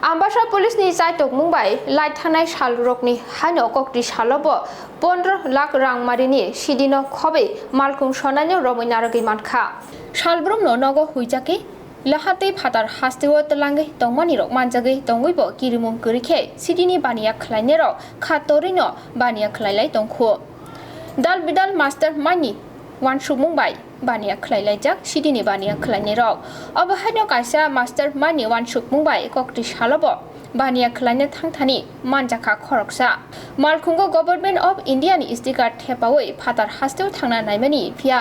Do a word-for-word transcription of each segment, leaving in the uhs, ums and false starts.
Ambasa police ni chaitokmung bai lai thangnai salrokni haino kokti salo bo pondro lakh rangmarini sidino khobwi malkhung sonani romwi narwgwi mankha. Salbrumno nogo huijakwi lahatwi phatar hasteo twlangwi tongmanirok manjagwi tongwibo kirimung kwrwi khe sidini baniya khlainairok kha torwino baniya khlailai tongkhu. Dal bidal master mani wansukmung bai baniya khlailaijak sidini baniya khlainairok. Obo haino kaisa master mani wansukmung bai kokti salobo baniya khlaina thangthani manjakha khoroksa. Malkhungo Government of India ni sticker thepawi phatar hasteo thangna naimani, phiya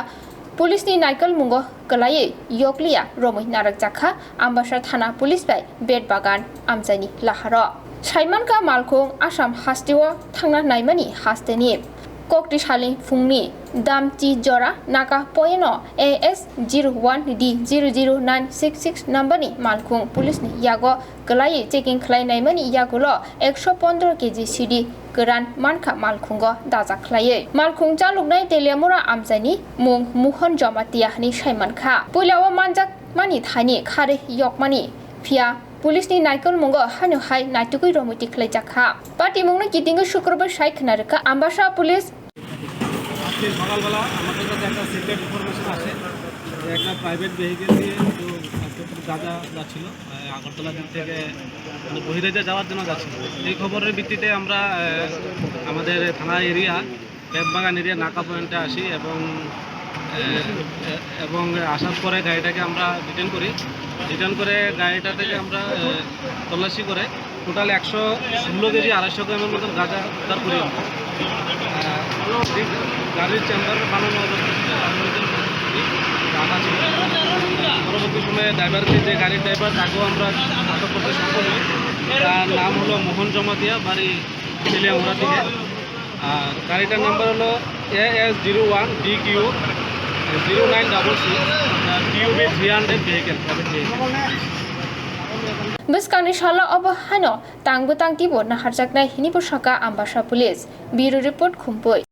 police ni naikolmungo kwlaiwi yokliya romwi narwkjakha Ambasa thana police bai Betbagan amchaini laharo. Saimankha malkhung Assam hasteo thangna naimani hasteni. Kokti salni phungni damchi jora naka poyeno A S zero one D zero zero nine six six number ni malkhung police ni yago kwlaiwi checking khlai naimani yagulo ekso pondro K G sidi kwran mankha malkhungo dajak khlaiwi. Malkhung chaluknai Teliamura amchaini mung Mohon Jamatia hwnwi saimankha. Puilao manjak mani thani kharwi yokmani, phiya police ni naikolmungo haino hai naitugwi romwi tikhlaijakha. Patimungno kitingwi Shukrbar sai khna rwkha Ambasa police. আজকে সকালবেলা আমাদের কাছে একটা secret information আসে যে একটা private vehicle দিয়ে একটু গাঁজা যাচ্ছিল, আহ, আগরতলার দিক থেকে, মানে, বহিরাজ্যে যাওয়ার জন্য যাচ্ছিল। এই খবরের ভিত্তিতে আমরা, আহ, আমাদের থানা এরিয়া, বেতবাগান এরিয়া নাকা পয়েন্টে আসি এবং, আহ, এ-, এবং আসার পরে গাড়িটাকে আমরা ডিটেন করি। ডিটেন করে গাড়িটা থেকে আমরা, আহ, তল্লাশি করে টোটাল একশো ষোলো কেজি আড়াইশো গ্রামের মতন গাঁজা উদ্ধার করি আমরা। আহ, গাড়ির চেম্বার বানানো অবস্থায় রাখা ছিল। পরবর্তী সময়ে ড্রাইভারকে, যে গাড়ির ড্রাইভার, তাকেও আমরা আটক করতে সক্ষম হই। তার নাম হলো মোহন জমাতিয়া, বাড়ি তেলিয়ামুড়া দিকে। আর গাড়িটার নাম্বার হলো A S zero one D Q zero nine double six, T U V three hundred vehicle, private vehicle. Bwskangni salo obo haino tang bwtang teibo naharjaknai hwnwi bo sakha Ambasa police. Bureau report, Khumpui.